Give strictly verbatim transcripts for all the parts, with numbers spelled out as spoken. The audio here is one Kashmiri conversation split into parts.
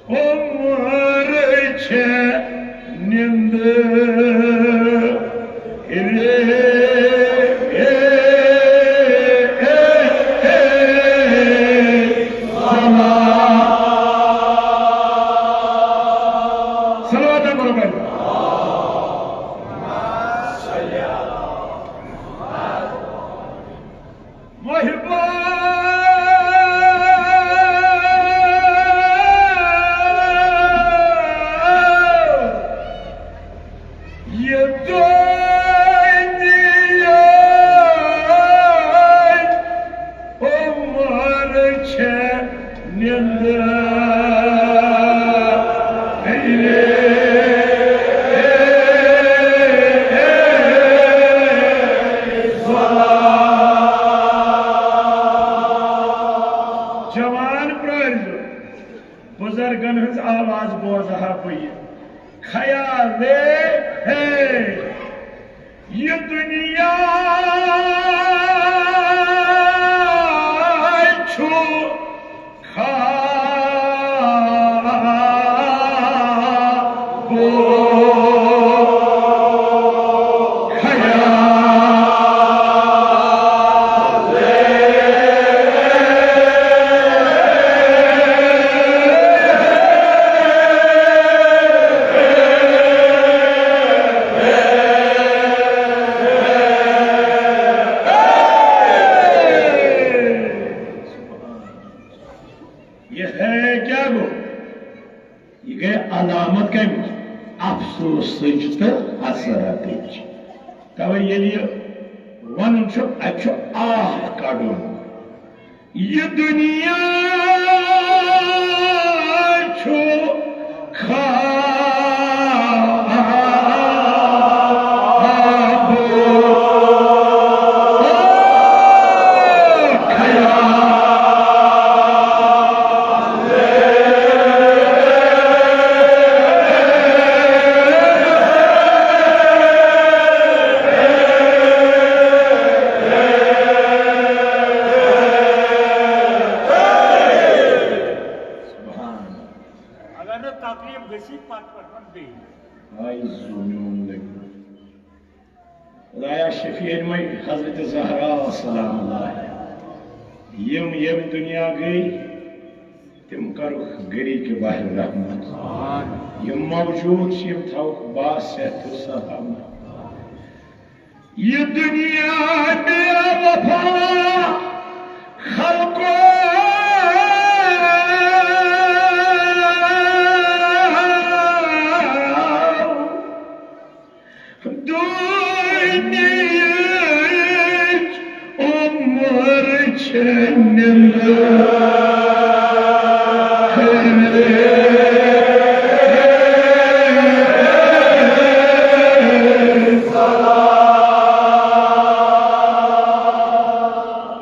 عمر چھےٚ نِندٕر۔ صلوات پرو بھائی۔ محبا، یہ دنیا عمر چھےٚ نِندٕر۔ جوان پرٲرۍزیو، بُزرگن ہٕنٛز آواز بوزٕ ہا بہٕ یہِ۔ خیالے ہے، یہِ دُنیا چھُ خواب و خیال۔ یہ ہے کیا گو؟ یہ گٔے علامت کمِچ؟ افسوسٕچ تہٕ حسرتٕچ۔ توے ییٚلہِ یہِ ونُن چھُ، اتہِ چھُ آہ کڑُن۔ یہ دنیا چھُ خواب خیال۔ اگر نہٕ تکلیف گژھی، پتہٕ پٮ۪ٹھ وَن بیٚیہِ۔ آے زوٗنیوٗن لٔگۍ۔ خدایا شفیع مے حضرت زہرا سلام اللہ۔ یِم ییٚمہِ دُنیا گٔے، تِم کرُکھ گری کے باہر رحمت۔ یِم موجود چھِ، یِم تھاوُکھ با صحت و سلامت۔ یہ دنیا بے وفا خلقو، دنیاہٕچ عمر چھےٚ نِندٕر۔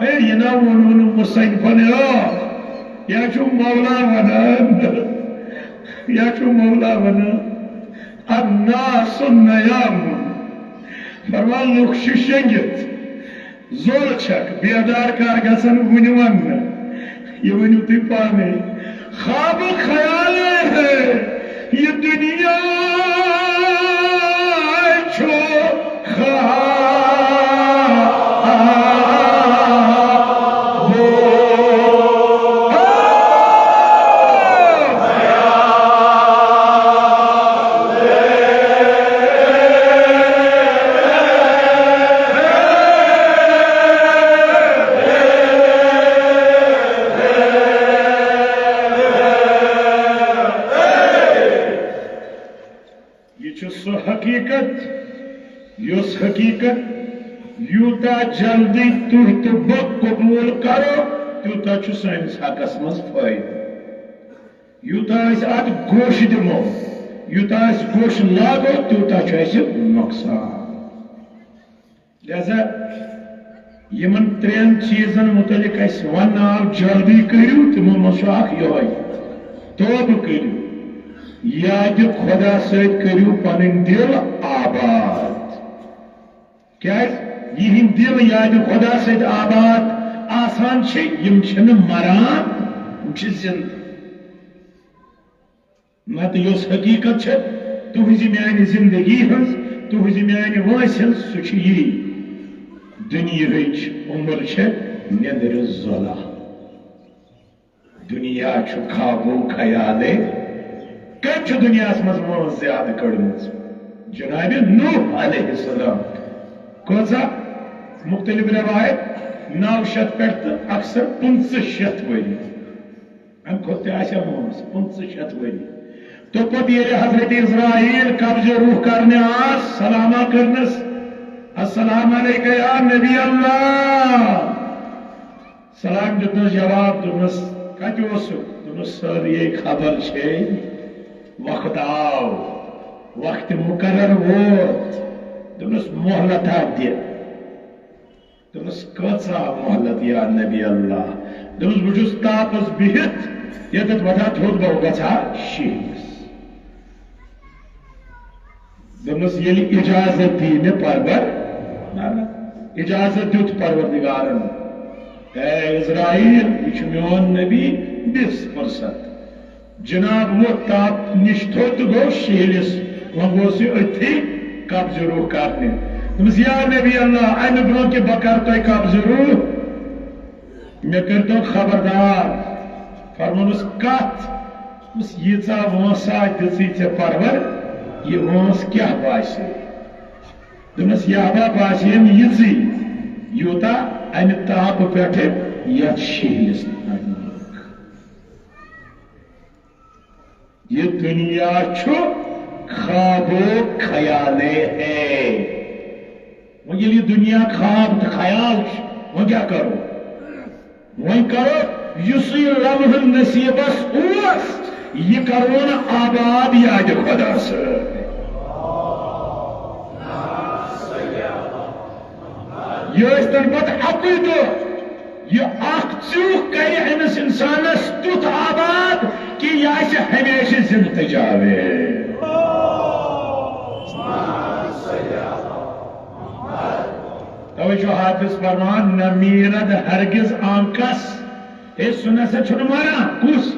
ہے، یہِ نا ووٚنُن مُصنِفن، یا، یا چھُ مولا ونان، یا چھُ مولا ونان، الناس نیام۔ فرمان، لُکھ چھِ شٔنگِتھ۔ زوٚل چھکھ، بیدار کر گژھن وُنہِ وننہٕ۔ یہِ ؤنِو تُہۍ پانے۔ خواب خیالے ہے، یہ دنیا چھو خواب۔ یہِ چھُ سُہ حقیٖقت، یُس حقیٖقت یوٗتاہ جلدی تُہۍ تہٕ بہٕ قبوٗل کرو، تیوٗتاہ چھُ سٲنِس حقس منٛز فٲیدٕ۔ یوٗتاہ أسۍ اَتھ گوش دِمو، یوٗتاہ أسۍ گوش لاگو، تیوٗتاہ چھُ اَسہِ نۄقصان۔ لہذا یِمن ترٛٮ۪ن چیٖزن مُتعلِق اَسہِ وَننہٕ آو، جلدی کٔرِو، تِمو منٛز چھُ اکھ یِہوٚے، توبہٕ کٔرِو، یادِ خۄدا سۭتۍ کٔرِو پنٕنۍ دِل آباد۔ کیازِ؟ یِہِنٛدۍ دِل یادِ خۄدا سۭتۍ آباد آسان چھِ، یِم چھِنہٕ مران، یِم چھِ زِندٕ۔ نتہٕ یۄس حقیقت چھےٚ تُہٕنٛزِ میانہِ زندگی ہٕنٛز، تُہٕنٛزِ میانہِ وٲنٛسہِ ہٕنٛز، سُہ چھُ یی، دُنیاہٕچ عمر چھےٚ نیٚندرِ زۄلہ۔ دُنیا چھُ خوابو خیالے۔ کٔمۍ چھُ دُنیاہَس منٛز وٲنٛس زیادٕ کٔڑمٕژ؟ جناب نوح علیہ السلام۔ کۭژاہ؟ مختلف روایت، نَو شیٚتھ پٮ۪ٹھ تہٕ اکثر پٕنٛژٕہ شیٚتھ ؤری۔ امہِ کھۄتہٕ تہِ آسہِ ہا وٲنٛس، پٕنٛژٕہ شیٚتھ ؤری۔ تہٕ پتہٕ ییٚلہِ حضرت اسرائیل قبض روح کرنہِ آس، سلامہ کٔرنس، "السلام علیک یا نبی اللہ۔" سلام دیُتنس جواب، دوٚپنس، "کتہِ اوسُکھ؟" دوٚپنس، "سٲرٕے خبر چھے، وقت آو، وقت مقرر ووت۔" دوٚپنس، "مہلتا دِ۔" دوٚپنس، "کۭژاہ مہلت یا نبی اللہ؟" دوٚپنس، "بہٕ چھُس تاپس بِہِتھ، ییٚتٮ۪تھ وۄتھان تھوٚد، بہٕ گژھٕ ہا شِہلِس۔" دوٚپنس، "ییٚلہِ اجازت دی مےٚ پرور"، اجازت دیُت پروردگارن، "اے عزرائیل، یہِ چھُ میون نبی، دِس فرصت۔" جناب ووت تاپھ نِش تھوٚد تہٕ گوٚو شِہلِس۔ وۄنۍ گوٚو سُہ أتھی قبض روح کرنہِ۔ دوٚپمَس، "یا نبی اللہ، اَمہِ برٛونٛہہ کہِ بہٕ کرٕ تۄہہِ قبض روح، مےٚ کٔرۍتو خبردار۔" فرموونَس، "کَتھ؟" دوٚپمَس، "ییٖژاہ وٲنٛسا دِژٕے ژےٚ پرور، یہِ وٲنٛس کیٛاہ باسے؟" دوٚپمَس، "یہِ ہبا باسیم یِژٕے، یوٗتاہ اَمہِ تاپہٕ پٮ۪ٹھٕ یَتھ شِہلِس لٔج۔" یہِ دُنیا چھُ خواب و خیالے ہے۔ وۄنۍ ییٚلہِ یہِ دُنیا خواب تہٕ خیال چھُ، وۄنۍ کیٛاہ کرو؟ وۄنۍ کرو یُس یہِ لمحہٕ نصیٖبس اوس، یہِ کرون آباد یادِ خۄدا سۭتۍ۔ یہِ ٲسۍ تن پتہٕ اَکُے دۄہ، یہِ اکھ ژیوٗہ کرِ أمِس اِنسانس تیُتھ آباد کہِ یہِ آسہِ ہمیشہِ زندٕ تہٕ جاوید۔ توے چھُ حافظ فرمان، "نہ میرد ہرگز آنکس"، ہے، سُہ نسا چھُنہٕ مران۔ کُس؟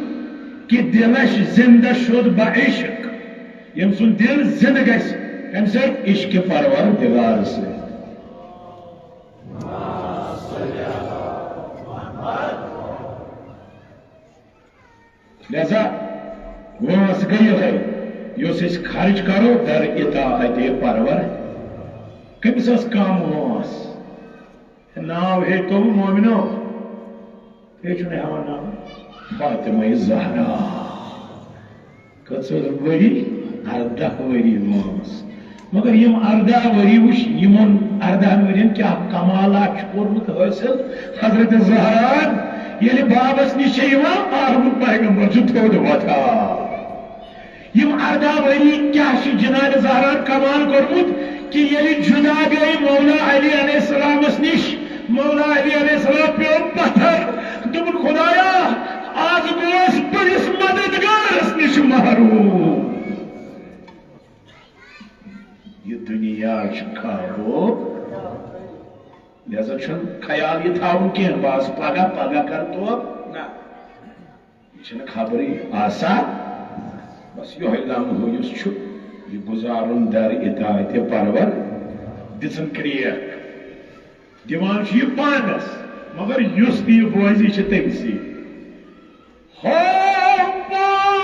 "کہ دلش زندہ شد بہ عشق"، ییٚمۍ سُنٛد دِل زِنٛدٕ گژھِ۔ کَمہِ سۭتۍ؟ عشق پروردگار سۭتۍ۔ لہذا وٲنٛس گٔے یِہے، یۄس أسۍ خرٕچ کرو در اطاعت پرور۔ کٔمِس ٲس کم وٲنٛس؟ ناو ہے تو مومنو، ہے چھُنہٕ ہٮ۪وان ناو۔ فاطمہ زہرا۔ کٔژ ؤری؟ ارداہ ؤری وٲنٛس۔ مگر یِم ارداہ ؤری وٕچھ، یِمن ارداہن ؤرین کیٛاہ کمالات چھُ کوٚرمُت حٲصِل حضرت زہرا۔ ییٚلہِ بابس نِش چھےٚ یِوان، آرمُت پیغمبر چھُ تھوٚد وۄتھان۔ یِم ارداہ ؤری کیٛاہ چھِ جناب زہرا کمال کوٚرمُت کہِ ییٚلہِ جُدا گٔے مولا علی علیہ السلامس نِش، مولا علی علیہ السلام پیوٚو پتھر، دوٚپُن، "خدایا، از گوس بٔڑِس مددگارس نِش محروم۔" یہِ دُنیا چھُ خوابو، لہذا چھُنہٕ خیال یہِ تھاوُن کینٛہہ، بس پگاہ، پگاہ کرٕ توبہٕ۔ نہ، یہِ چھَنہٕ خبرٕے آسان۔ بس یِہوٚے لمحہٕ یُس چھُ، یہِ گُزارُن در اطاعت پرور، دِژٕن کرٛیک۔ دِوان چھُ یہِ پانس، مگر یُس تہِ یہِ بوزِ، یہِ چھِ تٔمسٕے۔ ہو پان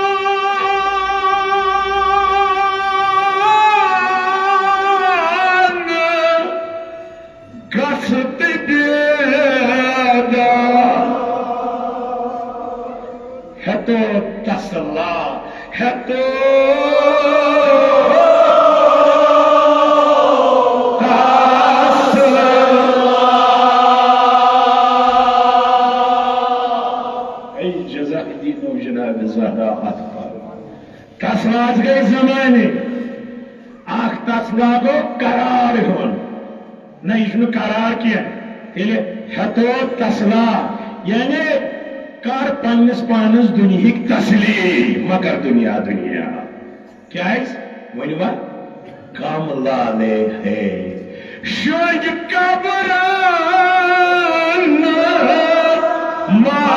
گژھ تہٕ بیدار۔ ہیتو تسلا، ہیتو تسلا۔ اے جزاک دینو جناب زہرا اتھ پر۔ تسلا گٔے زمانہِ۔ اکھ تسلا گوٚو قرار ہیوٚن۔ نہ، یہِ چھُنہٕ قرار کینٛہہ۔ تیٚلہِ ہیتو تسلا، یعنی کر پننِس پانس دُنیہٕکۍ تسلی، مہ کر دُنیا دُنیا۔ کیازِ؟ ؤنِو وۄنۍ، غم لالے ہے، شۄنٛگۍ قبرن منٛز۔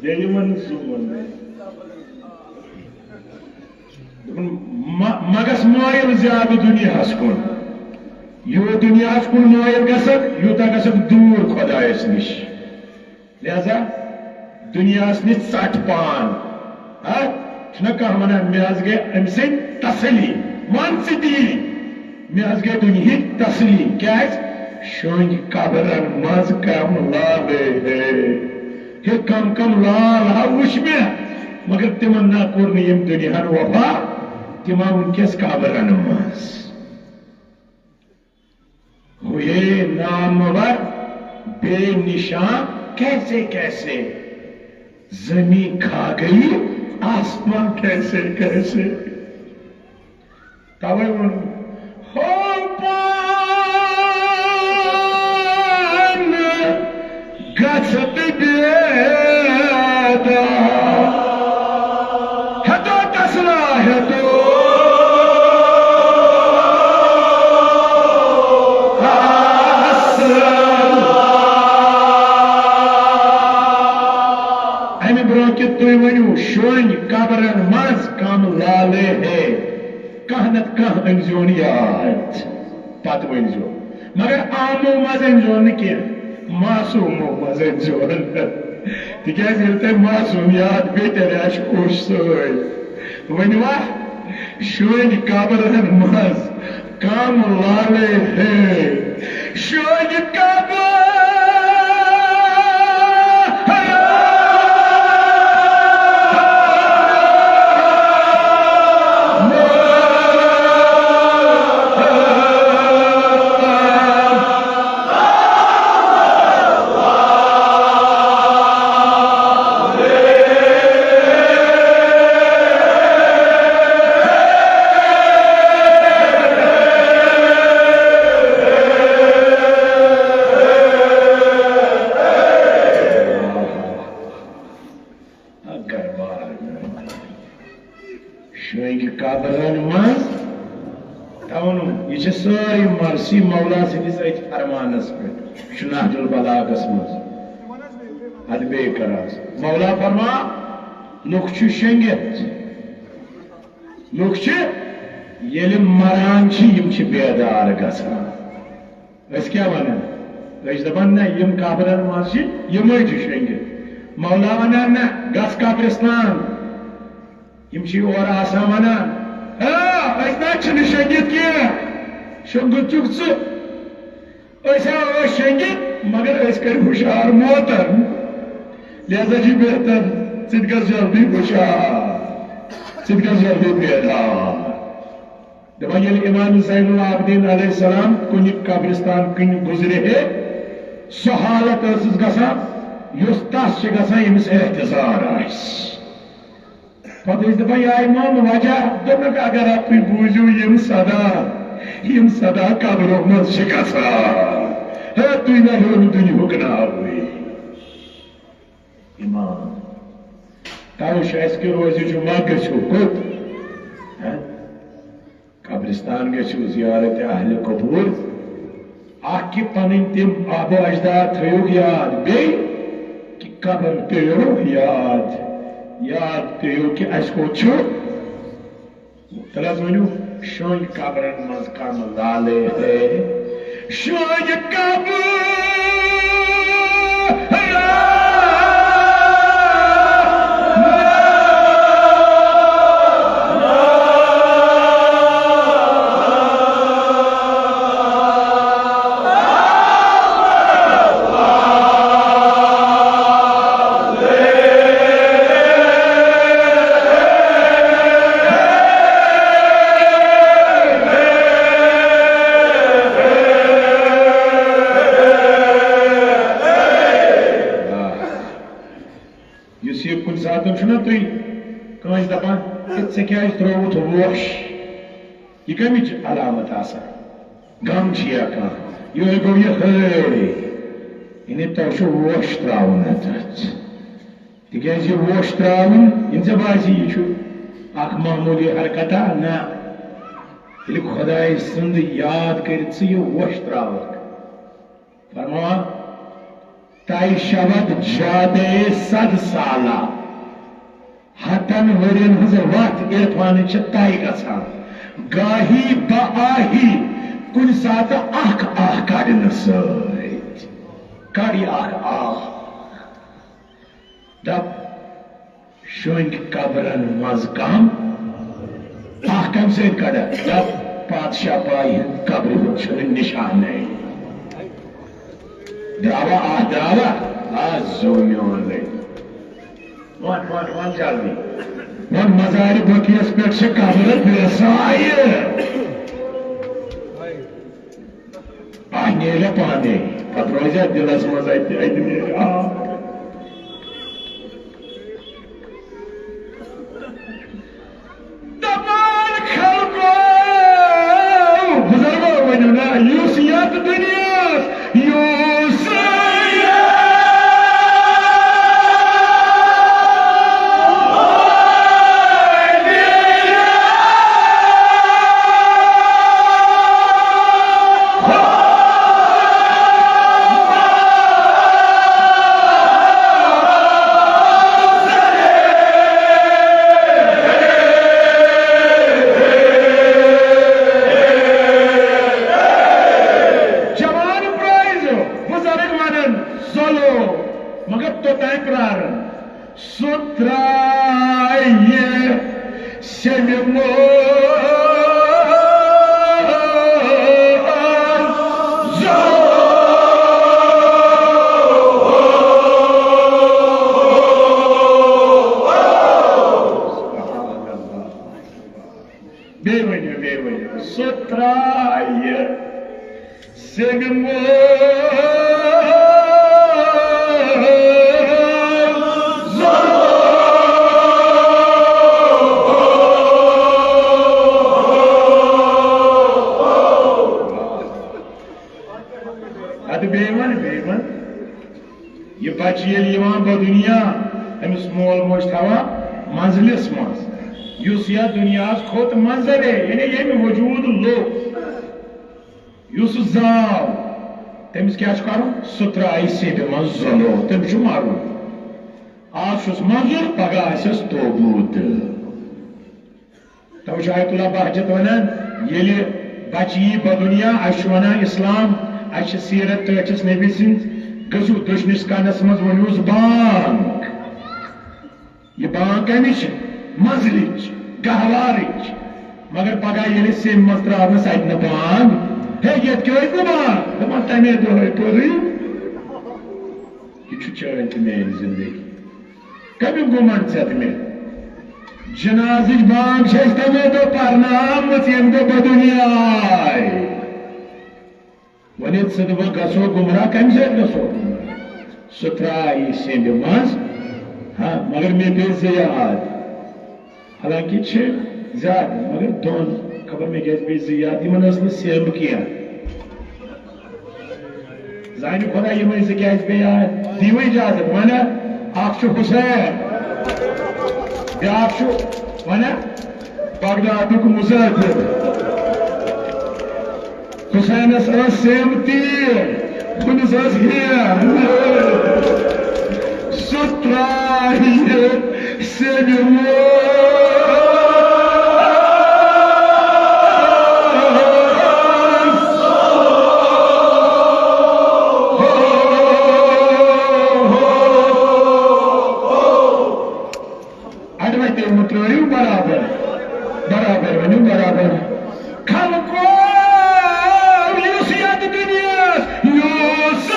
ییٚلہِ وۄنۍ سُہ ووٚن، دوٚپُن، مہ-، مہ گژھ مٲیِل زیادٕ دُنیاہَس کُن۔ یوٗت دُنیاہَس کُن مٲیِل گژھکھ، یوٗتاہ گژھکھ دوٗر خۄدایَس نِش۔ لہذا دُنیاہَس نِش ژَٹ پان۔ ہا؟ چھُنہ کانٛہہ وَنان، "مےٚ حظ گٔے أمۍ سٕنٛدۍ تسلی"۔ وَن ژٕ تی، "مےٚ حظ گٔے دُنیہٕچ تسلی"۔ کیٛازِ؟ شۄنٛگۍ قبرن منٛز کم لالے ہے۔ ہے کم کم لال ہا وٕچھ مےٚ، مگر تِمن نہ کوٚر نہٕ ییٚمہِ دُنیاہن وفا، تِم آ وٕنکیٚس قبرن منٛز۔ ہوئے نامور بے نشان کیسے کیسے، زمین کھا گئی آسمان کیسے کیسے۔ توے ووٚن، ہو پان گژھ تہٕ بیدار۔ ہیتو تسلا ہیتو اصل۔ امہِ برونٛہہ کہِ تُہۍ ؤنِو، شۄنٛگۍ قبرن منٛز کم لالے ہے، کانٛہہ نتہٕ کانٛہہ أنۍزیون یاد، پتہٕ ؤنۍزیون۔ مگر عامو منٛز أنۍزیون نہٕ کینٛہہ، معصومو منٛز أنۍزیون۔ تِکیٛازِ ییٚلہِ تۄہہِ معصوم یاد پیٚیہِ، تیٚلہِ آسہِ کوٗشِش سۭتۍ۔ ؤنِو اَتھ، شۄنٛگۍ قبرن منٛز کم لالے ہے، شۄنٛگۍ قبر۔ اگر بار شۄنٛگۍ قبرن منٛز۔ تَوَن ووٚن، یہِ چھِ سٲرٕے مرثی مولا سٕنٛدِس أتھۍ فرمانس پٮ۪ٹھ۔ یہِ چھُ نہج البلاغس منٛز۔ اَدٕ بیٚیہِ کر عرض۔ مولا فرما، لُکھ چھِ شۄنٛگِتھ۔ لُکھ چھِ، ییٚلہِ مران چھِ، یِم چھِ بیدار گژھان۔ أسۍ کیٛاہ وَنان؟ أسۍ چھِ دَپان، نہ، یِم قبرن منٛز چھِ، یِمَے چھِ شۄنٛگِتھ۔ مولا وَنان، نہ، گژھ قبرستان۔ یِم چھِ اورٕ آسان وَنان، آ، أسۍ نہ چھِنہٕ شۄنٛگِتھ کینٛہہ۔ شۄنٛگُتھ چھُکھ ژٕ۔ أسۍ ہا ٲسۍ شۄنٛگِتھ، مگر أسۍ کٔرۍ ہُشار موتر۔ لہذا چھُ بہتر، ژٕ تہِ گژھ جلدی ہُشار، ژٕ تہِ گژھ جلدی بیدار۔ دپان، ییٚلہِ امام زین العابدین علیہ السلام کُنہِ قبرستان کِنۍ گُزرِ ہے، سۄ حالت ٲسٕس گژھان، یۄس تس چھِ گژھان، ییٚمِس احتضار آسہِ۔ پتہٕ ٲسۍ دپان، یا امام، وجہ؟ دوٚپنکھ، اگر اَتھ تُہۍ بوٗزِو، یِم صدا، یِم صدا قبرو منٛز چھِ گژھان۔ ہے، تُہۍ نہ ہیوٚو نہٕ دُنیہُک ناوٕے۔ امام، توے چھُ اَسہِ کہِ روزِ جمعہ گٔژھِو کوٚت؟ ہہ؟ قبرستان گٔژھِو، زیارت اہل قبور۔ اکھ کہِ پنٕنۍ تِم آبا اجداد تھٲیِو یاد، بیٚیہِ کہِ قبر پیٚیو یاد، یاد پیٚیو کہِ اَسہِ کوٚت چھُ۔ تیٚلہِ حظ ؤنِو، شۄنٛگۍ قبرن منٛز کم لالے ہے، شۄنٛگۍ قبر۔ ژےٚ کیٛازِ ترٛووُتھ ووش؟ یہِ کَمِچ علامت آسان؟ غم چھِ یا کانٛہہ؟ یِہوٚے گوٚو یہِ ہٲے۔ یعنی تۄہہِ چھُ ووش ترٛاوُن اَتھ۔ تِکیٛازِ یہِ ووش ترٛاوُن، ییٚلہِ ژےٚ باسہِ یہِ چھُ اَکھ معموٗلی حرکتا، نہ۔ ییٚلہِ خۄداے سُنٛد یاد کٔرِتھ ژٕ یہِ ووش ترٛاوَکھ۔ فرماوان، تَے شود جادے صد سالہ، ہتن ؤرین ہٕنٛز وتھ عرفانٕچ چھِ طے گژھان۔ گاہی بہ آہی، کُنہِ ساتہٕ اکھ آہ کڑنہٕ سۭتۍ۔ کڑ یہِ اکھ آہ۔ دپ، شۄنٛگۍ قبرن منٛز کم۔ آہ کمہِ سۭتۍ کڑکھ؟ دپ، پادشاہ پایہِ ہٕنٛدِ قبرِ ہُنٛد چھُنہٕ نشانٕے۔ درٛاوا آہ، درٛاوا؟ آ، زوٗ میون گٔے۔ وَن، وَن، وَن جلدی۔ وَن، مزارِ بقیس پٮ۪ٹھ چھِ قبرٕ بیسایہِ۔ آہ نیرِ پانے، پتہٕ روزِ اَتھ دِلس منٛز اَتہِ، اَتہِ نیرِ آہ۔ دپان خلقو، بزرگو ؤنِو نا، یُس یتھ دُنیاہس، یُس یتھ جوان پرٛٲرۍزیو، بُزرگ ونان، زولو، مگر توٚتام پرٛاران۔ سُہ ترٛایہِ سیٚمہِ منٛز۔ بیٚیہِ ؤنِو، بیٚیہِ ؤنِو۔ سُہ ترٛایہِ سیٚمہِ منٛز۔ اَدٕ بیٚیہِ وَن، بیٚیہِ وَن۔ یہِ بچہِ ییٚلہِ یِوان بدُنیا، أمِس مول موج تھاوان منزلِس منٛز، یُس یتھ دُنیاہس کھوٚت منزلے، یعنی ییٚمہِ وجوٗد لوٚگ، یُس زاو، تٔمِس کیٛاہ چھُ کرُن؟ سُہ ترٛایہِ سیٚدِ منٛز زولو، تٔمِس چھُ مرُن۔ آز چھُس منظور، پگاہ آسٮ۪س توبوٗد۔ توے چھُ آیت اللہ بہجت ونان، ییٚلہِ بچہِ یی بدُنیا، اسہِ چھُ ونان اسلام، اسہِ چھِ سیرت تہٕ أکِس نبی سٕنٛز، گٔژھِو دٔچھنِس کنس منٛز ؤنِوس بانگ۔ یہِ بانگ کمِچ چھِ؟ منزلٕچ، گہوارٕچ۔ مگر پگاہ ییٚلہِ سیٚمہِ منٛز ترٛاونس اتہِ نہٕ بانگ، ہے، یتھ کیٛاہ ٲسۍ نہٕ بانگ؟ دپان، تمے دۄہ ہے پٔرٕے۔ یہِ چھُ چٲنۍ تہٕ میٲنۍ زندگی۔ کمیُک گُمنڈ ژےٚ تہٕ مےٚ؟ جنازٕچ بانگ چھِ اَسہِ تَمے دۄہ پرنہٕ آمٕژ، ییٚمہِ دۄہ بدُنیا آے۔ وۄنۍ ییٚلہِ ژٕ تہٕ بہٕ گژھو گمراہ، کَمہِ سۭتۍ گژھو گمراہ؟ سُہ ترٛایہِ سیٚنٛدِ منٛز۔ ہاں، مگر مےٚ پیٚیہِ زٕ یاد۔ حالانکہِ چھِ زیادٕ، مگر دۄن، خبر مےٚ کیٛازِ پیٚیہِ زٕ یاد، یِمن ٲس نہٕ سیٚمب کینٛہہ۔ زانہِ خۄدا یِمے زٕ کیٛازِ پیٚیہِ یاد؟ دِیِو اِجازت، وَنہ، اکھ چھُ حسین، بیٛاکھ چھُ، وَنہ، بغدادُک مُسافِر۔ حسینس ٲس سیم تیٖر، ہُمِس ٲس ہیر۔ سُہ ترٛایہِ سیٚمہِ منٛز۔ اَڑٕ وَتہِ مہٕ ترٛٲیِو برابر، برابر ؤنِو برابر۔ خلقو، یُس یَتھ دُنیاہَس، یُس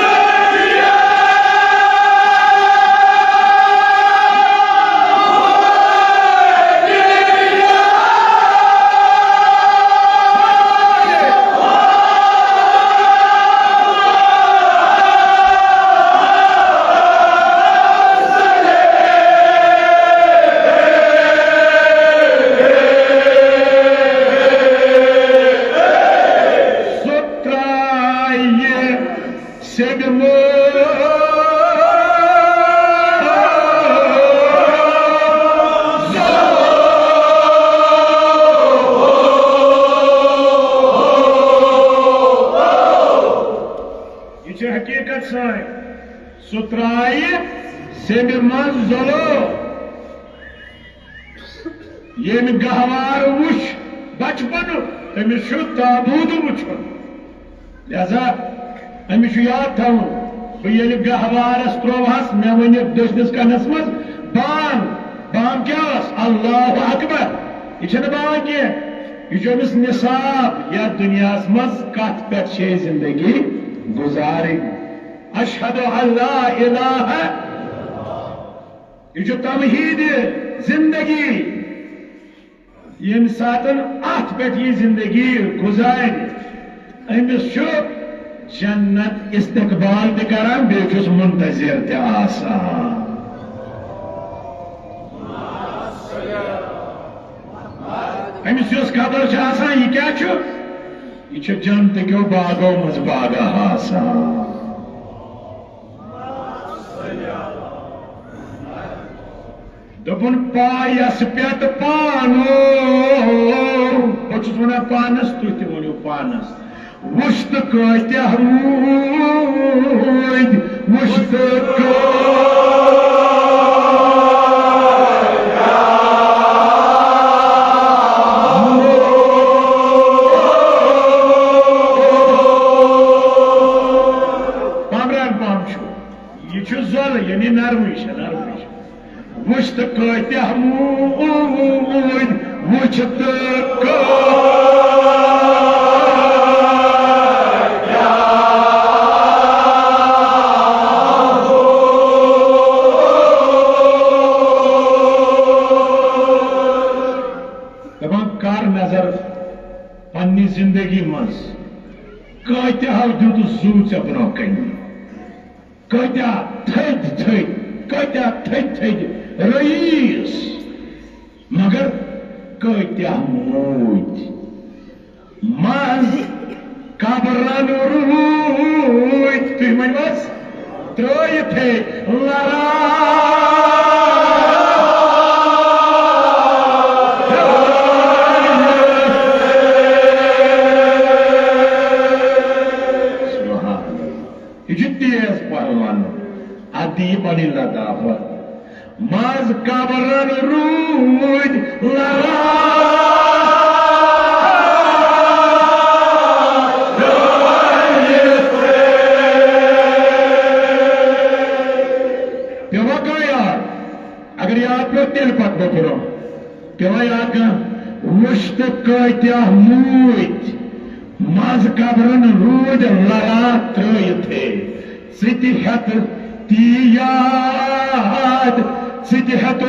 سیٚمہِ منٛز یہِ چھِ حقیٖقت سٲنۍ۔ سُہ ترٛایہِ سیٚمہِ منٛز ظُلم۔ ییٚمۍ گہوار وُچھ بچپنُک، تٔمِس چھُ تابوٗت وُچھُن۔ لہذا أمِس چھُ یاد تھاوُن، بہٕ ییٚلہِ گہوارس ترٛووہس، مےٚ ؤنِکھ دٔچھنِس کَنَس منٛز، "بام۔" بام کیٛاہ ٲس؟ اللہ اکبر۔ یہِ چھَنہٕ بام کینٛہہ، یہِ چھُ أمِس نصاب یَتھ دُنیاہَس منٛز کَتھ پٮ۪ٹھ چھے زندگی گُزارٕنۍ۔ اشہد ان لا الہ، یہِ چھُ توحیٖد زندگی۔ ییٚمہِ ساتَن اَتھ پٮ۪ٹھ یہِ زندگی گُزارِ، أمِس چھُ جنت استقبال تہِ کران، بیٚیہِ چھُس منتظر تہِ آسان۔ أمِس یۄس قبر چھِ آسان، یہِ کیٛاہ چھُ؟ یہِ چھُ جنتہٕ کیو باغو منٛز باغہ آسان۔ دوٚپُن، پایَس پٮ۪ٹھ پانو، بہٕ چھُس وَنان پانَس، تُہۍ تہِ ؤنِو پانَس۔ وُچھ تہٕ کۭتیٛاہ روٗدۍ، وُچھ تہٕ کۭتیٛاہ پامران پام چھُ۔ یہِ چھُ زۄلہٕ، یعنی نرمٕے چھےٚ، نرمٕے چھےٚ۔ وُچھ تہٕ کۭتیٛاہ موٗدۍ، وُچھ تہٕ کۭتیٛاہ۔ دَپان، کر نظر پننہِ زندگی منٛز، کۭتیٛاہو دیُت زُو ژےٚ برونٛہہ کنہِ؟ کۭتیٛاہ تھٔدۍ تھٔدۍ، کۭتیٛاہ تھٔدۍ تھٔدۍ رئیس، مگر کۭتیٛاہ موٗدۍ۔ منٛز قبرن روٗدۍ، تُہۍ ؤنِو حظ، ترٛٲیِتھٕے لران۔ سبحان اللہ۔ یہِ چھُ تیز پہلوان، اَتھ دِیہِ پنٕنۍ لطافت۔ منٛز قبرن روٗدۍ لران۔ پیوٚوا کانٛہہ یاد؟ اگر یاد پیوٚو، تیٚلہِ پکہٕ بہٕ برونٛہہ۔ پیوٚوا یاد کانٛہہ؟ وُچھ تہٕ کۭتیٛاہ موٗدۍ، منٛز قبرن روٗدۍ لران ترٛٲیِتھٕے۔ ژٕ تہِ ہٮ۪تہٕ تی یاد، ژٕ تہِ ہٮ۪تو۔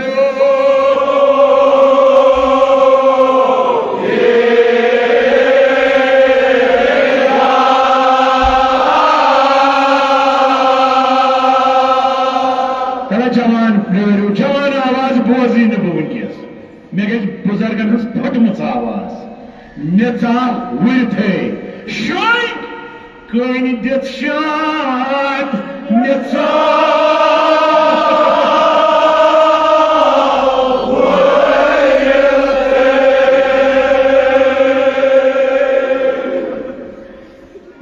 تَلہ جوان، پرٛٲرِو، جوان آواز بوزٕے نہٕ بہٕ وٕنکیٚس۔ مےٚ گژھِ بُزرگن ہٕنٛز پھٔٹمٕژ آواز۔ مےٚ ژاو وُرِتھٕے شۄنٛگۍ۔ کٔنۍ دِتھ شاد مےٚ ژاو۔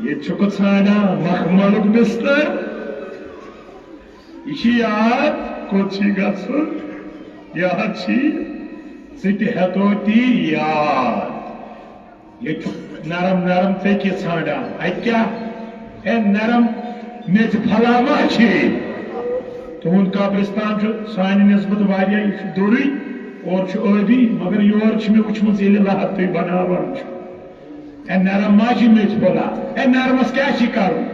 ییٚتہِ چھُکھ ژھانڈان مخملُک بستر۔ یہِ چھِ یاد، کوٚت چھِ گژھُن؟ یاد چھِ، ژٕ تہِ ہٮ۪تو تی یاد۔ ییٚتہِ چھُ نرم نرم ژٔکۍ ژھانڈان۔ اَتہِ کیٛاہ؟ ہے، نرم میٚژِ پھۄلہ ما چھِ؟ تُہُنٛد قبرستان چھُ سانہِ نسبت واریاہ، یہِ چھُ دوٚرُے، اورٕ چھُ ٲبی، مگر یورٕ چھِ مےٚ وٕچھمٕژ ییٚلہِ لہر تُہۍ بناوان چھِو۔ ہے، نرم ما چھِ میٚژِ پھۄلہ؟ ہے، نرمس کیٛاہ چھِ کرُن؟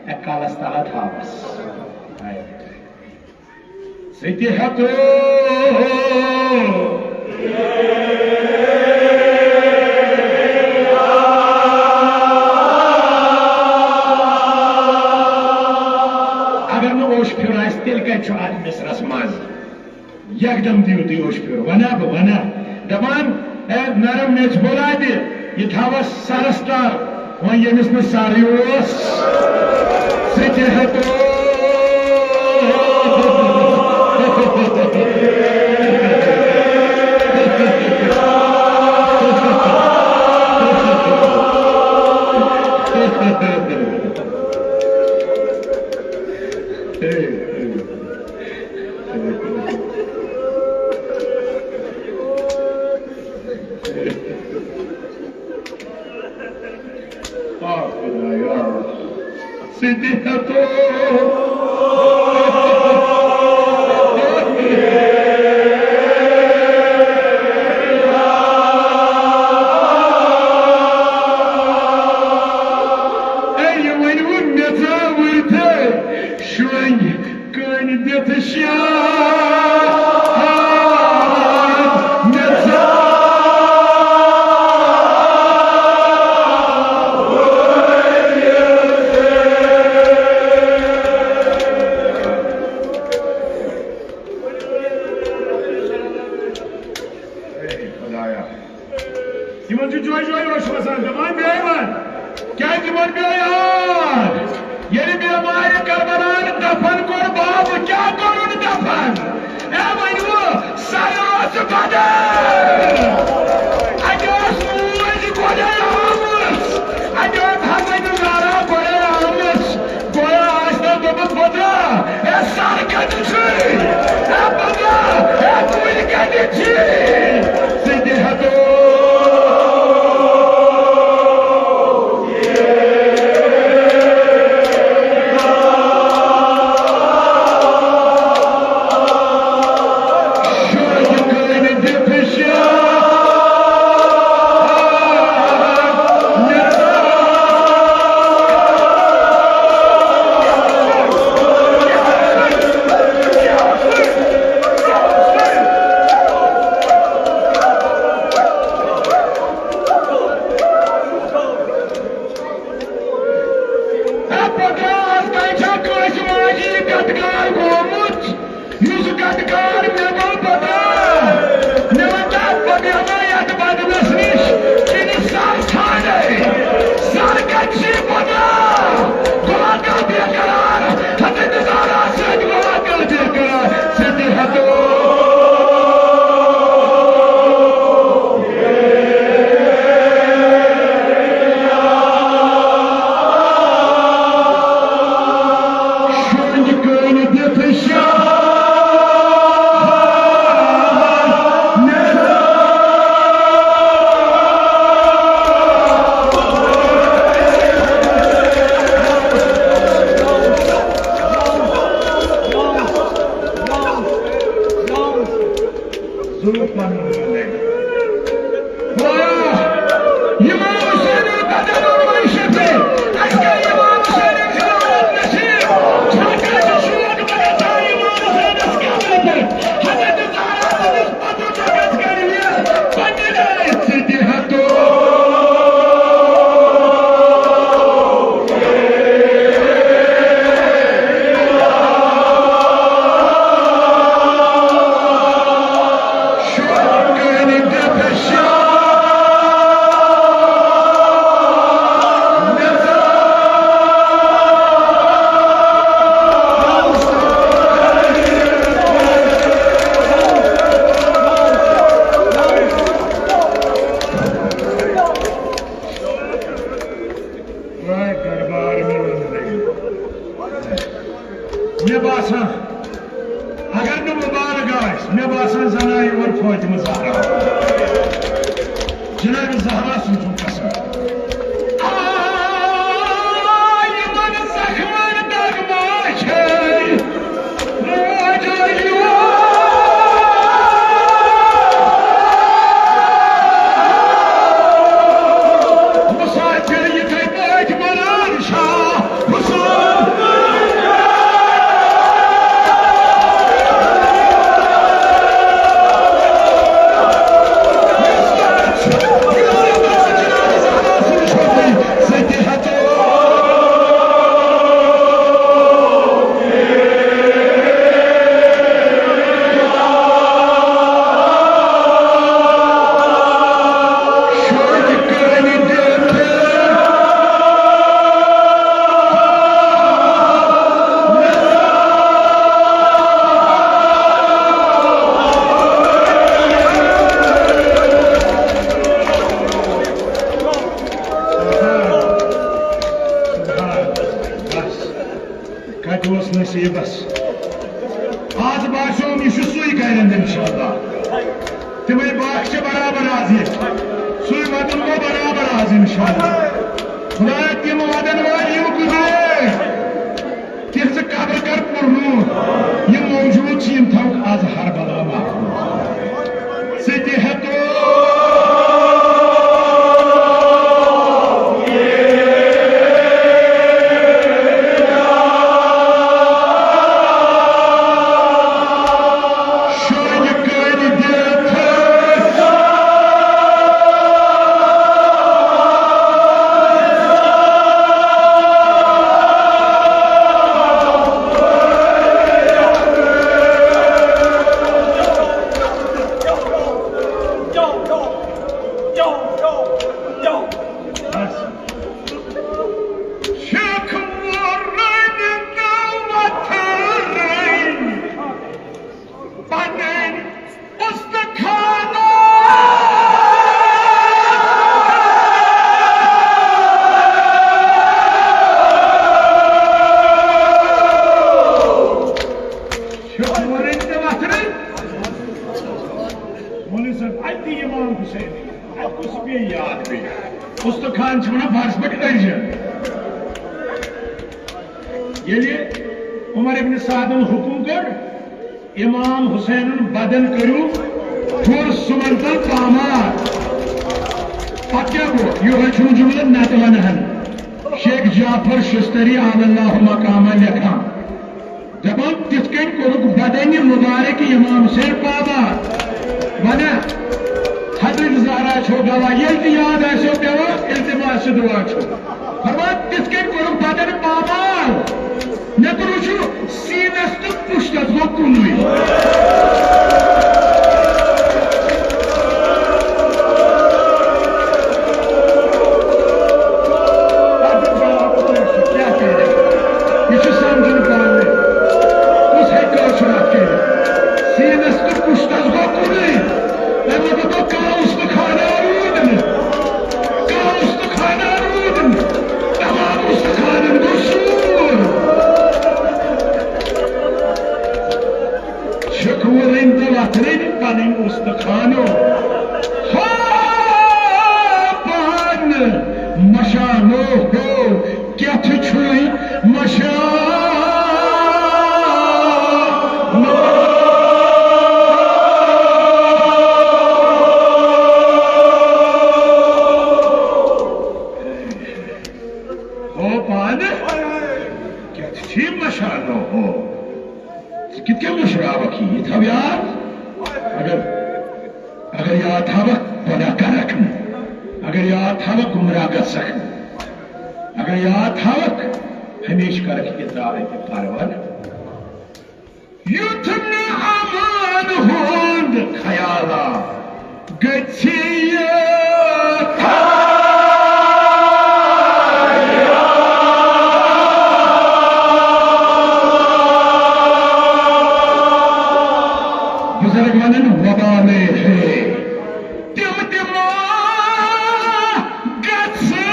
ہے، کلس تلہ تھاوس۔ ہے۔ ژٕ تہِ ہٮ۪تو۔ اگر نہٕ اوش پھیُر آسہِ، تیٚلہِ کتہِ چھُ اتھ مصرس مزٕ؟ یکدم دِیِو تُہۍ اوش پھیُر، ونہ بہٕ ونہ۔ دپان، اے نرم میٚژِ بولا دِ، یہِ تھاوس سرس تل۔ وۄنۍ ییٚمِس نہٕ سَرٕے اوس، سُہ تہِ ہٮ۪تو۔ آ خدایا، ژٕ تہِ ہٮ۪تو۔ اے، یہِ ؤنِو مےٚ ژاو ؤرتھے شۄنٛگۍ۔ کٔنۍ دِتھ شاہ مےٚ ژاو۔ اے خدایا۔ یِمن چھُ جوے جوے اوش وسان، دپان بیٚیہِ وَن۔ کیٛازِ یِمن پیوٚو یاد؟ ییٚلہِ بیمارِ کربلان دفن کوٚر، بابہٕ کیٛاہ کوٚرُن دفن؟ اے ؤنِو، سر اوس بدل۔ اَتہِ ٲس موج گۄڈَے آمٕژ۔ اَتہِ ٲس حضرت زہرا گۄڈَے آمٕژ۔ گویا آسہِ نہٕ دوٚپمُت، "پترا، ہے سر کتہِ چھُے؟ ہے پترا، ہے کُلۍ کتہِ چھِ؟ ژٕ تہِ ہٮ۪تو۔" شوقہِ کٲنۍ دِتھ شاہ۔ ہے پترا، از تام چھا کٲنٛسہِ ماجہِ یہِ گٹہٕ کار گوٚمُت؟ یُس گٹہٕ کار مےٚ گوٚو پترا، مےٚ وَن تہٕ، بہٕ بیٚہمہٕ یَتھ بدنَس نِش کِنہٕ سر ژھانٛڈے؟ سر کَتہِ چھِ پترا؟ گوٚو کانٛہہ بے قرار، حضرت زہرا سۭتۍ گوٚو کانٛہہ بے قرار، ژٕ تہِ ہٮ۪تو۔ ضرور پنُن زندگی۔ خدایا، امام حسین بدل المنشفی، اَسہِ کٔرۍ امام حسین خلافت نصیب۔ چھا کٲنٛسہِ شوق بہٕ گژھٕ ہا امام حسینس قبرِ پٮ۪ٹھ؟ حضرت زہرا سٕنٛدِس پتہٕ جگت کٔرۍ یہِ پننہِ لایق ژٕ تہِ ہتو۔ مےٚ باسان، اگر نہٕ مُبارک آسہِ، مےٚ باسان، زَن آیہِ یور فاطمہ زہرا۔ جناب زہرا سُنٛد چھُم قسم۔ آ، یِمن زخمن دگ ما چھے؟ موج یور۔ مسافر یِتھے پٲٹھۍ مران شاہ حسین۔ سبحان، سبحان، بس۔ کتہِ اوس نصیبس؟ آز باسیوم، یہِ چھُ سُے کرن انشاءاللہ۔ تِمے باغ چھِ برابر آز ییٚتہِ۔ سُے وطن گوٚو برابر آز انشاءاللہ۔ خدایا، تِم وطن وٲلۍ یِم گُزرے، تِہنٛزٕ قبر کر پُرنوٗر۔ یِم موجود چھِ، یِم تھاوُکھ آز ہر بلا محفوظ۔ ژٕ تہِ ہٮ۪تو شیخ ورن تہٕ وتھرن پنٕنۍ استخانہ۔ شیخ ورن تہٕ وتھرن۔ مولوی صٲب، اَتہِ تہِ امام حسین، اَتہِ کُس بیٚیہِ یاد بیٚیہِ؟ استخان چھِ وَنان فارس پٲٹھۍ أرجَن۔ ییٚلہِ عمر ابن سعدن حکم کوٚر، امام حسینُن بدن کٔرِو پھُر سُمن تل پامال۔ پتہٕ کیٛاہ گوٚو؟ یِہوٚے چھُم جملہٕ نتہٕ ونہٕ ہن۔ شیخ جعفر شستری علی اللہ مقامہ لیکھان، دپان، تِتھ کٔنۍ کوٚرُکھ بدنِ مبارک امام حسین پامال۔ ونان، حضرت زہرا چھو گواہ، ییٚلہِ تہِ یاد آسیو پٮ۪وان، التماس دعا چھُ۔ فرمان، تِتھ کٔنۍ کوٚرُکھ بدن پامال۔ مےٚ کوٚر وٕچھُن، سیٖنس تہٕ پُشتس گوٚو کُنُے۔ کیٛاہ کرِ؟ یہِ چھُ سمجھُن پانہٕ۔ کُس ہیٚکہِ کٲشُر اَتھ کٔرِتھ؟ سیٖنس تہٕ پُشتس گوٚو کُنُے۔ تَمہِ پتہٕ گوٚو کاوُس تہٕ خانہ روٗد نہٕ۔ کاوُس تہٕ خانہ روٗد نہٕ۔ تمام استخانن گوٚو سوٗر۔ چھِکھ وُرٕنۍ تہٕ وَتھرٕنۍ پنٕنۍ استخانو۔ ہا پان مشانو ہو، کیٛاہ چھُے مشان؟ ہو پانہٕ کیٛاہ چھُے مشانو ہو؟ ژٕ کِتھ کٔنۍ مٔشراوکھ یہِ؟ یہِ تھاو یاد۔ اگر، اگر یاد تھاوکھ، گۄناہ کرکھ نہٕ۔ اگر یاد تھاوکھ، گمراہ گژھکھ نہٕ۔ اگر یاد تھاوکھ، ہمیشہِ کرکھ اطاعت پرور۔ یُتھ نہٕ امان ہُنٛد خیالا گژھِ یہِ۔ بزرگ ونان، وبالے ہے۔ تِم تہِ ما گژھن۔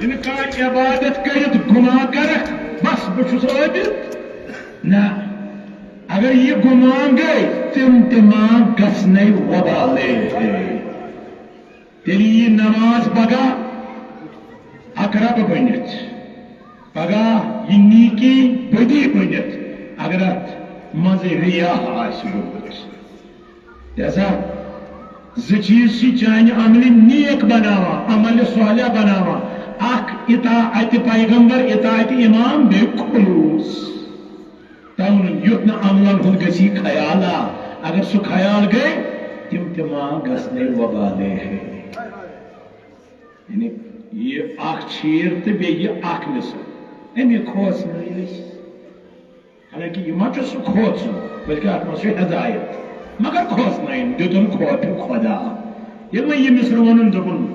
ییٚلہِ کانٛہہ عبادت کٔرِتھ گُناہ کرکھ، بس بہٕ چھُس عٲبِد؟ نہ، اگر یہِ گُمان گٔے، تِم تہِ مان گژھنَے وبالے۔ تیٚلہِ یی نماز پگاہ اقرب بٔنِتھ، پگاہ یہِ نیٖکی بدی بٔنِتھ، اگر اتھ منٛز ریا آسہِ گوٚمُت۔ لہذا زٕ چیز چھِ چانہِ عملہِ نیک بناوان، عملہِ صالح بناوان۔ اکھ اطاعت پیغمبر، اطاعت امام، بیٚیہِ خلوص۔ تَوٕ نہٕ یُتھ نہٕ عملن ہُنٛد گژھی خیال آ، اگر سُہ خیال گٔے، تِم تہِ ما گژھنَے وبالے ہے۔ یعنی یہِ اکھ چیٖر تہٕ بیٚیہِ یہِ اکھ مثال۔ اَمہِ کھوژنٲوۍ أسۍ۔ یہِ ما چھُ سُہ کھوژُن، بلکہِ اَتھ منٛز چھُ ہدایت۔ مگر کھوژنٲیِن، دیُتُن خوفِ خدا۔ ییٚلہِ وۄنۍ یہِ مِصرٕ ووٚنُن، دوٚپُن،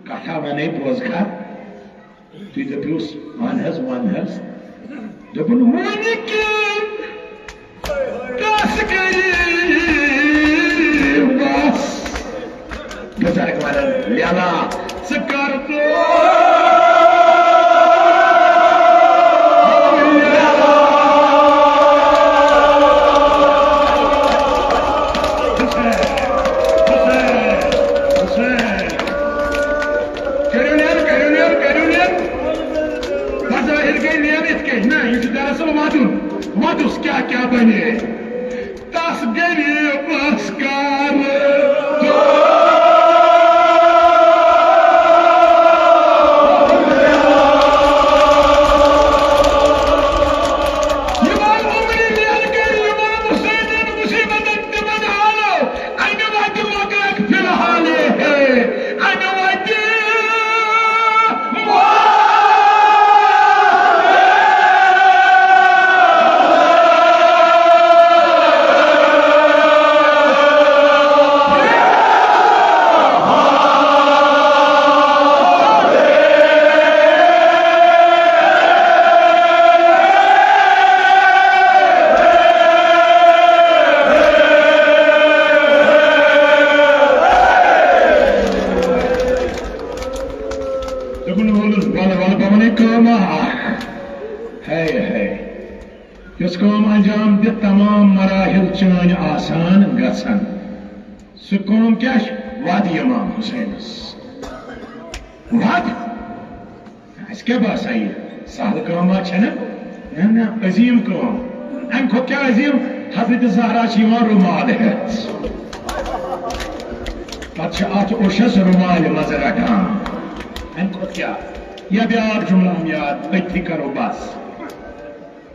"کَتھا وَنے، بوزکھا؟" تُہۍ دٔپِوس، "وَن حظ، وَن حظ۔" دوٚپُن، "وُنہِ کِنۍ کَس کٔرِو بَس؟" بُزرگ وَنان، "لیلا، ژٕ کر تو۔" حسین، حسین، حسین۔ کٔرِو نیر، کٔرِو نیر، کٔرِو نیر۔ بظاہر گٔے نیر یِتھ کٔنۍ۔ نہ، یہِ چھُ دراصل وَدُن۔ وَدُس کیٛاہ کیٛاہ بَنے۔ تس غریبس کر یِمن عمرِ میر کٔرۍ یِمن حسینن مصیبتن تِمن حالو، امہِ وتہِ مۄکلکھ فی الحال ہے، امہِ وتہِ۔ دوٚپُن، "وَلہٕ، وَلہٕ، وَلہٕ، بہٕ وَنَے کٲمہ اَکھ۔ ہے، ہے، یۄس کٲم انجام دِتھ تمام مراحل چٲنۍ آسان گژھن، سُہ کٲم کیٛاہ چھِ؟ وَد اِمام حُسینَس۔ وَد۔" اَسہِ کیٛاہ باسان یہِ؟ سہل کٲم ما چھَنہٕ؟ نہ، نہ، عظیٖم کٲم۔ اَمہِ کھۄتہٕ کیٛاہ عظیٖم؟ حضرت زہرا چھِ یِوان رومال ہٮ۪تھ۔ پتہٕ چھِ اَتھ اوشَس رومالہِ منٛز رٹان۔ اَمہِ کھۄتہٕ کیٛاہ؟ یا بیٛاکھ جملہٕ ہم یاد، أتھی کرو بس۔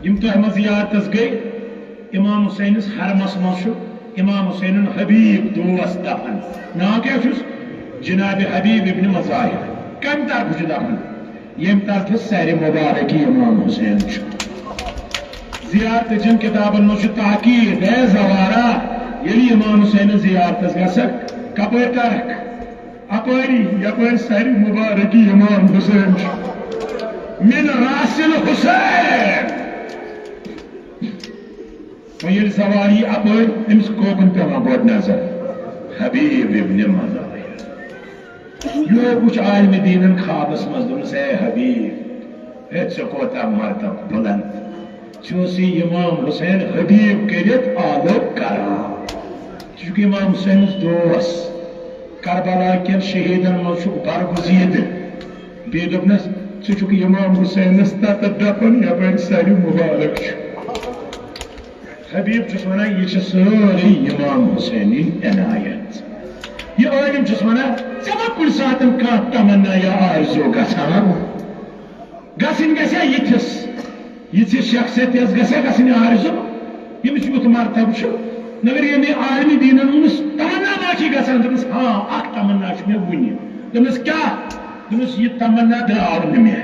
یِم تۄہہِ منٛز زیارتس گٔے، امام حسینس حرمس منٛز چھُ امام حسینُن حبیب دوست دفن۔ ناو کیٛاہ چھُس؟ جناب حبیب ابن مظاہر۔ کمہِ طرفہٕ چھُ دفن؟ ییٚمہِ طرفہٕ سرِ مبارکی امام حسین چھُ۔ زیارتہٕ چٮ۪ن کِتابن منٛز چھُ تاکید، اے زوارا، ییٚلہِ امام حسینس زیارتس گژھکھ، کپٲرۍ کرکھ؟ اپٲری، یپٲرۍ سرِ مبارکی امام حسین چھُ۔ من راس الحسین۔ وۄنۍ ییٚلہِ سواری اپٲرۍ، أمِس کوکُن پٮ۪وان گۄڈٕ نظر؟ حبیب ابن مظاہر۔ یور وٕچھ عالمِ دیٖنن خوابس منٛز، دوٚپنس، "اے حبیب، ہے، ژےٚ کوتاہ مرتب بلند۔ ژےٚ اوسُے امام حسین حبیب کٔرِتھ آلو کران۔ ژٕ چھُکھ امام حسینس دوس۔ کربلا کٮ۪ن شہیدن منٛز چھُکھ برگزیدٕ۔" بیٚیہِ دوٚپنس، "ژٕ چھُکھ امام حسینس تتھ دفن یپٲرۍ سرِ مبارک چھُ۔" حبیب چھُس ونان، یہِ چھِ سٲرٕے امام حسینٕنۍ عنایت۔ یہِ عٲلِم چھُس ونان، ژےٚ ما کُنہِ ساتہٕ کانٛہہ تمنا یا آرزو گژھان؟ گژھٕنۍ گژھِ ہا یِتھِس، یِژھِ شخصیت یۄس گژھِ ہا گژھٕنۍ آرزو، ییٚمِس یُتھ مرتبہٕ چھُ۔ مگر ییٚمہِ عالمِ دیٖنن ووٚنُس، "تمنا ما چھِ گژھان؟" دوٚپمَس، "ہاں، اکھ تمنا چھُ مےٚ وُنہِ۔" دوٚپمَس، "کیٛاہ؟" دوٚپمَس، "یہِ تمنا درٛاو نہٕ مےٚ۔"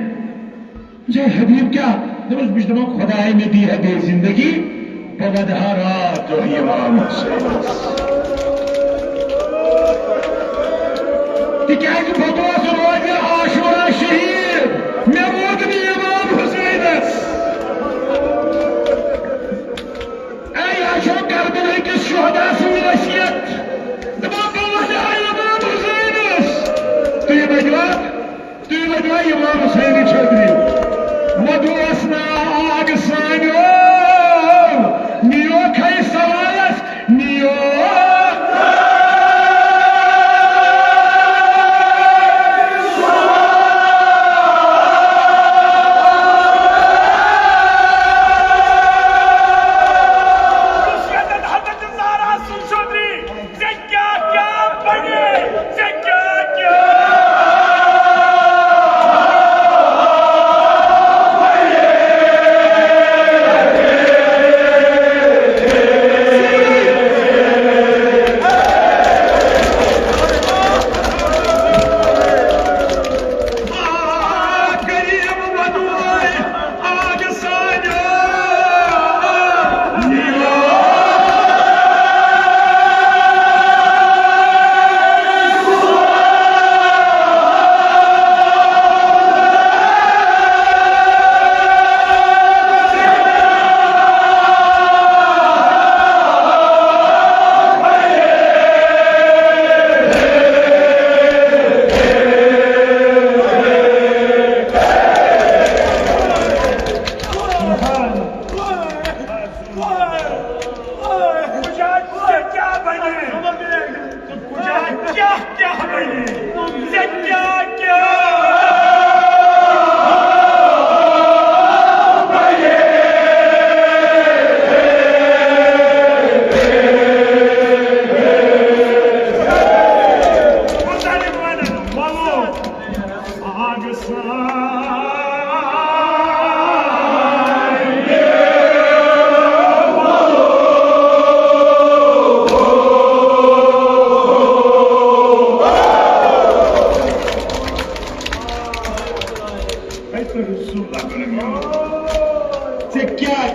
دوٚپمَس، "ہے حبیب، کیٛاہ؟" دوٚپمَس، "بہٕ چھُس دَپان، خۄداے مےٚ دی ہے بیٚیہِ زِندگی، بہٕ وَدٕ ہا راتھ دۄہ اِمام حُسینَس۔ تِکیٛازِ بہٕ گوس روزِ عاشورا شہیٖد، مےٚ ووت نہٕ اِمام حُسینَس۔" اے، یہِ چھو کربلہٕ کِس شہدا سٕنٛز وصیت۔ دَپان، بہٕ وَدٕ ہا اِمام حُسینَس۔ تُہۍ ؤنِو اَتھ، تُہۍ ؤنِو ہا اِمام حُسینٕنۍ چھٔتری۔ وَدُوس نا آگ سانیو، نیوکھَے سوالَس، نیوکھ۔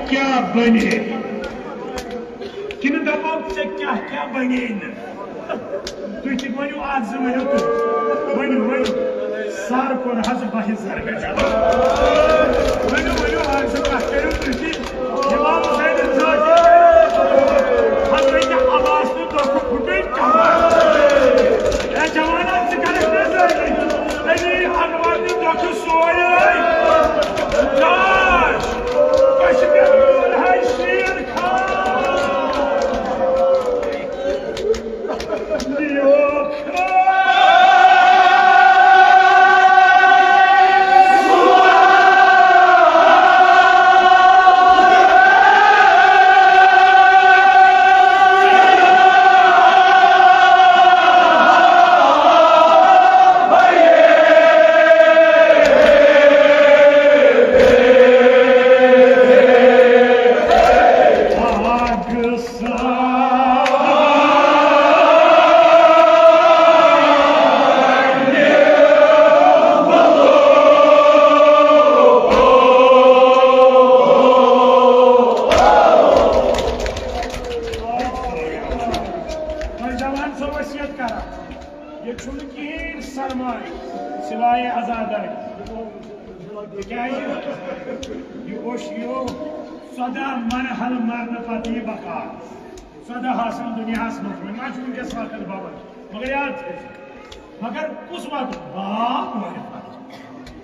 کیٛاہ بنے؟ کِنہٕ دَپو ژےٚ کیٛاہ کیٛاہ بنے نہٕ؟ تُہۍ تہِ ؤنِو اَکھ زٕ، ؤنِو تُہۍ۔ ؤنِو، ؤنِو۔ سر کوٚر حظ بہہِ زر مےٚ جمع۔ ؤنِو، ؤنِو اَکھ زٕ، کَتھ کٔرِو تُہۍ تہِ؟ اِمام حُسین ذٲتی۔ حضرت عباس تہٕ دۄکھٕ پھُٹٕے کمر۔ اے جوانا، ژٕ کَرَکھ مےٚ ذٲتی۔ علی اکبر تہٕ دۄکھٕ سورُے۔ جاش، کشمیر ہاے شیر خان۔ لیوکھ۔ تۄہہِ جوان چھو وصیت کران، ییٚتہِ چھُنہٕ کِہیٖنۍ سرمایہِ سوائے عزادارِ۔ تِکیٛازِ یہِ اوس یہِ ژۄداہ مرحلہٕ مرنہٕ پتہٕ یہِ بکار۔ ژۄداہ آسن دُنیاہس منٛز، وۄنۍ ما چھُ وٕنکیٚس وقت بابا، مگر یاد تھٲیِو۔ مگر کُس وقت؟ با معرفت۔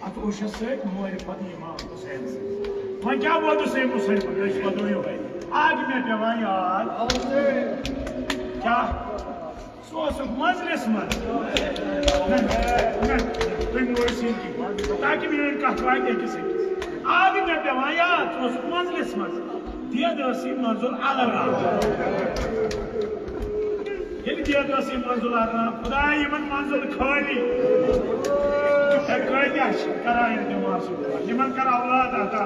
اتھ اوس سۭتۍ معرفت امام حسین سۭتۍ۔ وۄنۍ کیٛاہ ووتُس امہِ حسین پتہٕ؟ أسۍ وَدو یِہوٚے۔ آ، مےٚ پٮ۪وان یاد۔ کیٛاہ؟ ژٕ اوسُکھ منزلِس منٛز۔ نہ، نہ، تُہۍ مہٕ ٲسِو کینٛہہ۔ تاکہِ میٛٲنۍ کَتھ واتہِ أکِس أکِس۔ آ، مےٚ پٮ۪وان یاد، ژٕ اوسُکھ منزلِس منٛز۔ دید ٲسٕے منزل الرام۔ ییٚلہِ دید ٲسٕے منزل الرام، خدایا، یِمن منزل خٲلی۔ اے، کۭتیاہ چھِ کران ییٚلہِ دٮ۪ماغ چھُ، یِمن کر اولاد عطا۔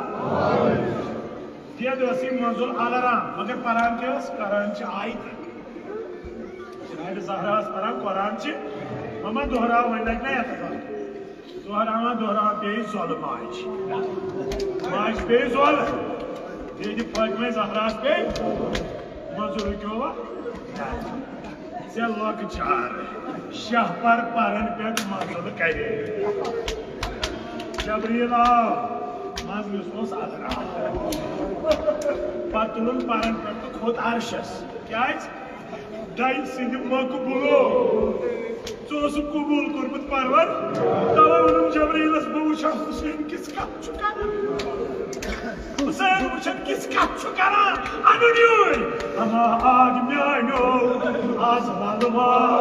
دید ٲسٕے منزل الرام، مگر پران کیٛاہ ٲس؟ کران چھِ آیتہٕ۔ جناب زہرا ٲس پران قرآن چھِ، مما دۄہراو وۄنۍ لگہِ نہ یتھ پتہٕ۔ دۄہراوان دۄہراوان پیٚیہِ زۄلہٕ ماجہِ۔ ماجہِ پیٚیہِ زۄلہٕ۔ بیٚیہِ فاطمہ زہراہَس پیٚیہِ۔ منظور کیو وا؟ ژےٚ لۄکچار شاہ پر پرن پٮ۪ٹھ منظور کرے۔ جبریل آو، منظور اوس ازرا۔ پتہٕ تُلُن پرن پٮ۪ٹھ تہٕ کھوٚت عرشس۔ کیٛازِ؟ دَے سٕنٛدِ مقبوٗلو۔ ژٕ اوسُکھ قبوٗل کوٚرمُت پرور۔ توے ووٚنُم جبرائیلس، بہٕ وٕچھا حسین کِژھ کتھ چھُ کران۔ حسین وٕچھن کِژھ کتھ چھُ کران۔ انُن یوٗرۍ۔ اما آگ میانیو آز ولوا۔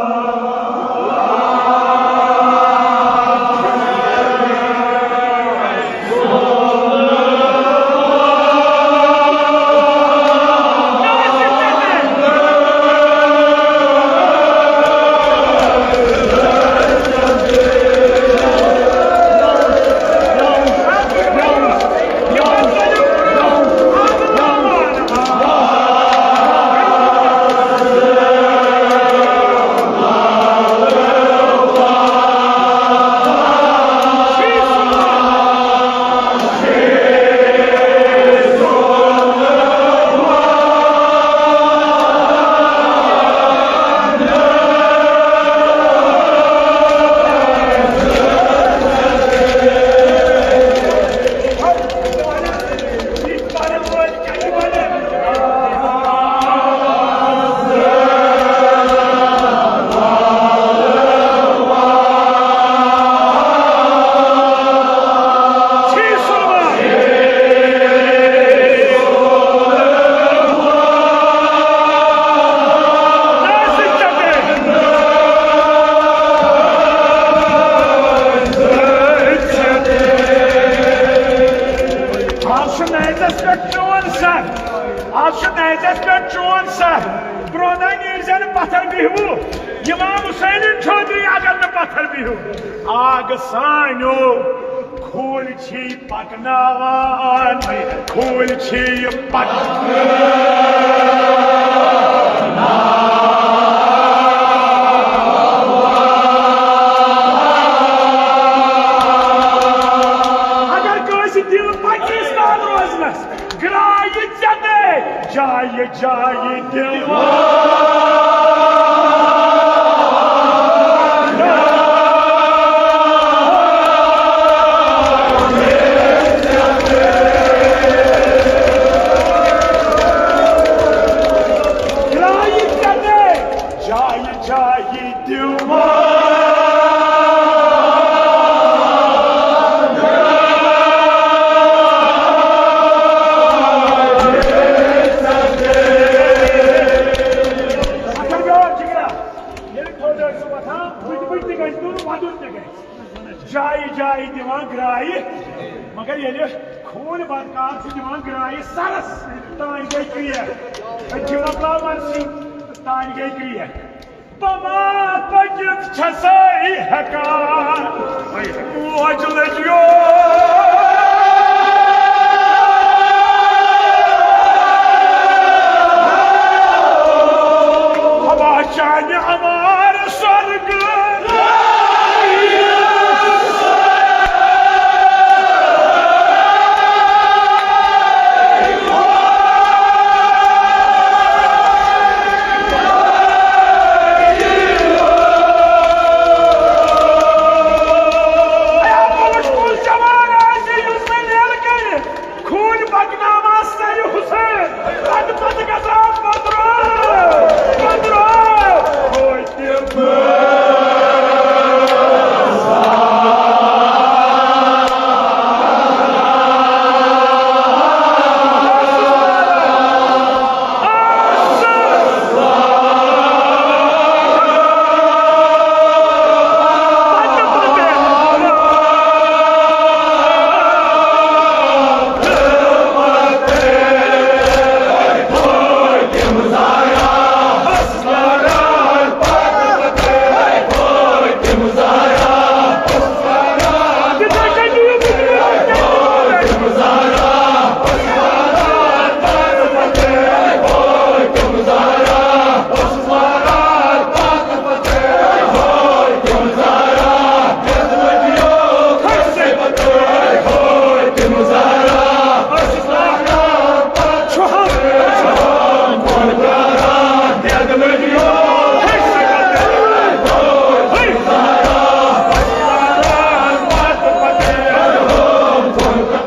آز چھُ میچس پٮ۪ٹھ چون سر، آز چھُ میچس پٮ۪ٹھ چون سر۔ برونٛہہ نیٖرزِ نہٕ پتھر بِہِوٕ، امام حسینٕنۍ چودھری اگر نہٕ پتھر بِہِو۔ آگ سانیو کھوٗلۍ چھی پکناوان، کھوٗلۍ چھی پکناوان۔ اگر کٲنٛسہِ دِل پاکستان روزنس، گرٛاے ژےٚ دے جایہِ جایہِ دِوان۔ جایہِ ژےٚ دے جایہِ جایہِ دِوان۔ اگر بیٛاکھ جِگرا، ییٚلہِ تھوٚد ٲسِو وۄتھان، بٕتھِ بٕتھِ تہِ گژھِ دیُن، وۄدُن تہِ گژھِ۔ جایہِ جایہِ دِوان گرٛایہِ، مگر ییٚلہِ خوٗن بدکار چھُ دِوان گرٛایہِ سرس، تانۍ گٔے کرٛیکھ۔ أتھۍ چھِ مۄکلاوان سِنۍ، تانۍ گٔے کرٛیکھ۔ بہٕ ما پٔکِتھ چھسے ہٮ۪کان؟ موج لٔجیو